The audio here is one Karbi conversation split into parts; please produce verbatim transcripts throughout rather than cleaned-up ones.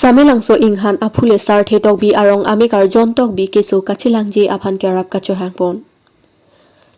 Samelangso Inghan aphule Sarthe Tokbi arong amekar John Tokbi keso kachelangji aphan kerap kachohangpon.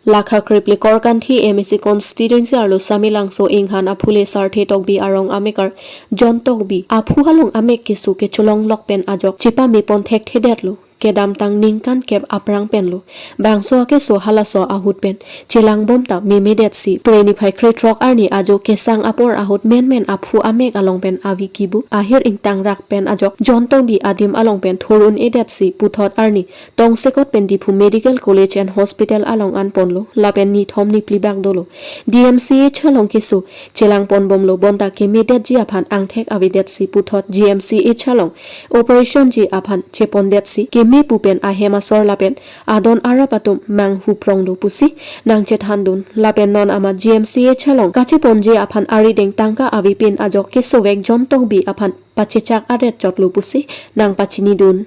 Lakha krip le Korkanthi M A C constituency arlo Samelangso Inghan aphule Sarthe Tokbi arong amekar John Tokbi aphu along amek keso kecholonglok pen ajok chepamepon thekthedetlo. Kedamtang ningkan kep aphrang penlo bangso akeso halaso ahut pen chelangbom ta memedetsi, pre niphai krethrok arni ajo kesang apor ahut menmen aphu amek along pen avi kibu ahir ingtangrak pen ajok John Tokbi adim along pen thurun edetsi puthot arni tongsekot pen Diphu Medical College and Hospital along anponlo, lapen nithom niphli bak dolo. D M C H along keso chelangponbomlo, bonta kemedetji aphan angthek avedetsi puthot G M C H along operation ji aphan chepondetsi keme pu pen ahem asor lapen adon arap atum manghupronglo pusi nangchethandun, lapen non amat G M C H along kacheponji aphan arideng tangka avepin ajok kesovek John Tokbi aphan pachechak aret chotlo pusi nangpachinidun.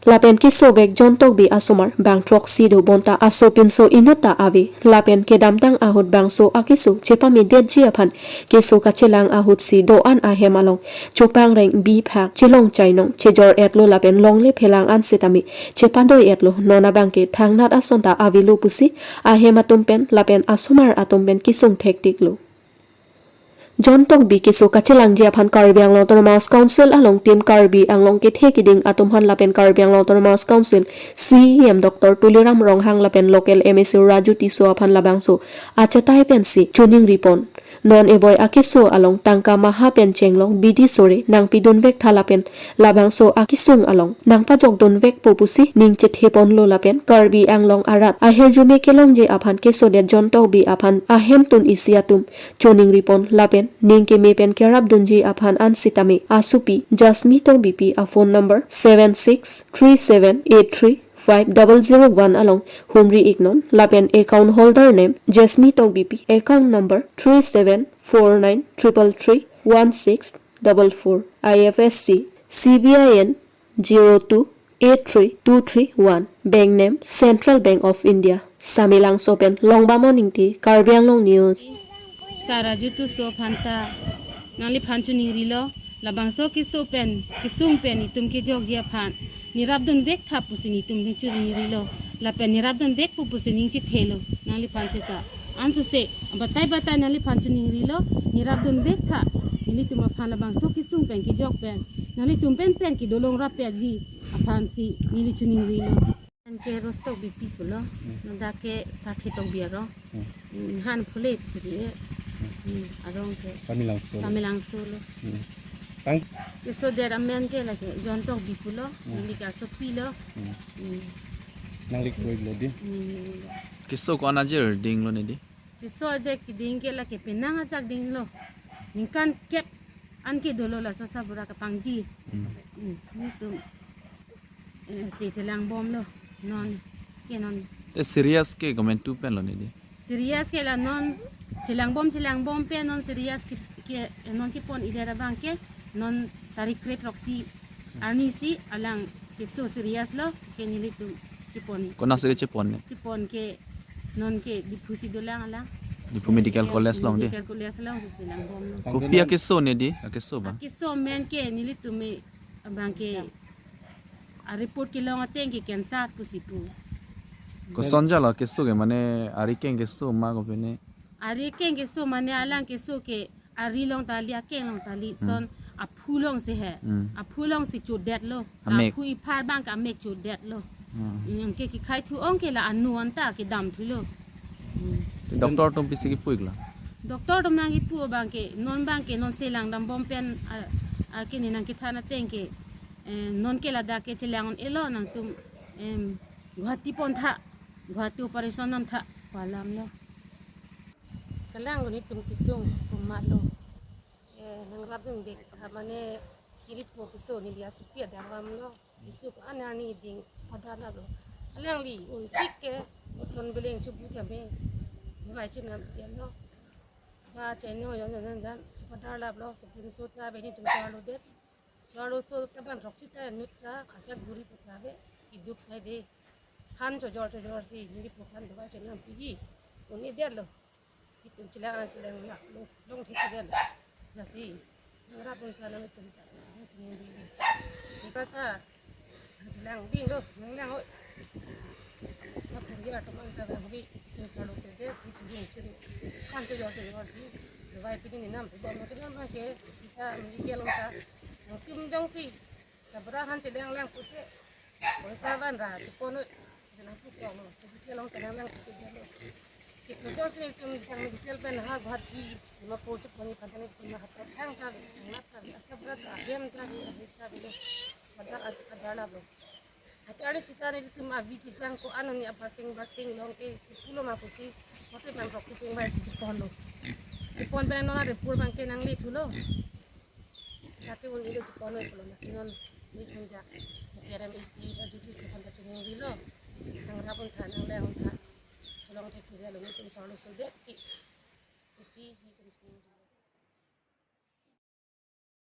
Lapen kesovek John Tokbi asomar bang throksi do, bonta aso pinso inut ta ave. Lapen kedamtang ahut bangso akeso chepamedetji aphan keso kachelang ahutsi do-an ahem along chopangreng biphak chelong chainong chejor-etlo lapen longle phelang an sitame chepadoi-etlo. Non abangke thangnat ason ta avelo pusi ahem atum pen lapen asomar atum pen kesung thektiklo. John Tokbi keso kachelangji aphan Karbi Anglong Autonomous Council along Team Karbi Anglong kethe kiding atum aphan lapen Karbi Anglong Autonomous Council C E M Doctor Tuliram Ronghang lapen local M A C Raju Tisso aphan labangso achatai pensi choningripon. Non eboi akeso along tangka maha pen chenglong bidi sore nangpidunvek tha lapen labangso akesung along nangpajokdunvekpo pusi ning chetheponlo lapen Karbi Anglong arat ahirjume kelongji aphan kesodet John Tokbi aphan ahemtun isi atum choningripon lapen ning keme pen kerapdunji aphan an sitame asopi Jasmi Tokbipi aphone number seven six three seven eight three five double zero one along humri-iknon lapen account holder name Jasmi Tokbipi, account number three seven four nine triple three one six double four, I F S C, C B I N zero two eight three two three one, bank name Central Bank of India. Samelangso pen Longbamon Ingti, Karbi Anglong News. Sir Raju Tisso aphan ta nangliphan choningrilo, labangso keso pen kesung pen itum kejokji aphan nerapdunvek tha pusi netum ning choningrilo, lapen nerapdunvekpo pusi ning chethelo nangliphan seta. Ansose batai batai nangliphan choningrilo, nerapdunvek tha. Nelitum aphan labangso kesung pen kejok pen nanglitum pen pen kedolong rapji aphansi neli choningrilo. Anke Rose Tokbipi pulo, Hmm. non dak ke Sarthe Tokbi arong. Hmm. Hmm, Inghan aphule sidi. Hmm. Hmm, arong ke Samelangso. Samelangso lo. Hmm. Tang? Kesodet amen ke lake John Tokbi pulo, Hmm. neli ke asopi lo. Hmm. Hmm. Nangli koi lo di? Hmm. Keso ko-an ajir dinglo ne di? Keso ajir keding ke lake penang ajak dinglo. Ningkan kep anke dolo laso sabura kapangji. Hmm. Hmm, netum eh, si chelangbomlo, non ke non. Te serious ke komentu penlo ne di? Serious ke la non chelangbom, chelangbom pen non serious ke, ke non kepon-idet abangke non tarik krethroksi arnisi alang keso serious lo ke nelitum chepon. Konatsi chepon ne? Chepon ke non ke Diphu si dolang alang. Diphu Medical College along di? Medical College alongsi chelangbomlo. Kopi akeso ne di? Akeso ba? Akeso amen ke nelitum me abangke areport kelong ateng ke cancer pusi pu. Koson jala keso ke mane ari keng keso ma kopine? Ari keng keso mane alang keso ke ari along ta kali, akeng along ta kali, Hmm. son aphu alongsi he. Hmm. Aphu alongsi chodetlo. Amek. Aphu iphar abang ke amek chodetlo. Hmm. Anke kekhai thu ong ke la anu anta kedam thulo. Hmm. Te doctor atum pisi kipu-iklo? Doctor atum nangkipu abangke non abangke non chelang dambom pen a, a ke ne nangkethan ateng ke, eh, non ke ladak ke chelang un-elo, nangtum, em, Guwahati pon tha, Guwahati operation nam tha pu alamlo. Kalang netum kesung pu matlo. Eh, nangrapdunvek tha mane kiripo keso neli asopi adang alamlo. Keso ko-an arni ding chepadarlaplo. Alangli un-ik ke oton beleng chebu tame. Nivai chenam yalo. Ba cheno yon yon jan chepadarlaplo. Sopinso ta beni tum charlodet. Charloso ta ban throksi ta inut ta asa guri puta be kiduk sai de. Han chojor chojorsi neli pukhan dovai chenam piji. Un-edetlo. Itum chelang an chelang lak lo, long thekthedetlo. Lasi Nang rap un kana mi tum ta. Ika ta. Lang ding lo, nang lang oi. Ka pun dia teman ka bang bi. Tum selalu sede si churung churung. Kan tu yo tu yo si. Dawai pini ni nam, bom tu nam ke. Kita mi ke long ta. Nang tum jongsi. Sabra han chelang lang pute. Poisa van ra chepon oi. Jana pu kong lo. Pu ke long ta lang pute dia lo. Kit lo so sini tum tang medical pen ha Guwahati. Dimapur chepon ni pantang ni tum ha thang ta, thang nat ta, asap ra ta, hem ta, hem ta. Padahal aja kadala bo. Ati ari sita ni tum abi kijang ko-an ni aparting parting long ke pulo ma pusi. Hote bang rok si chingbai si chepon lo. Chepon pen nona de pur bang ke nangli thulo. Lake un-e lo chepon oi pulo, lasi non ni thung ja. Kerem isi ajuti si phan ta chuningri lo. Nang rap un tha, nang lang un tha. Cholong the kiri lo ni tum solo so det ki. Isi ni tum chuningri lo.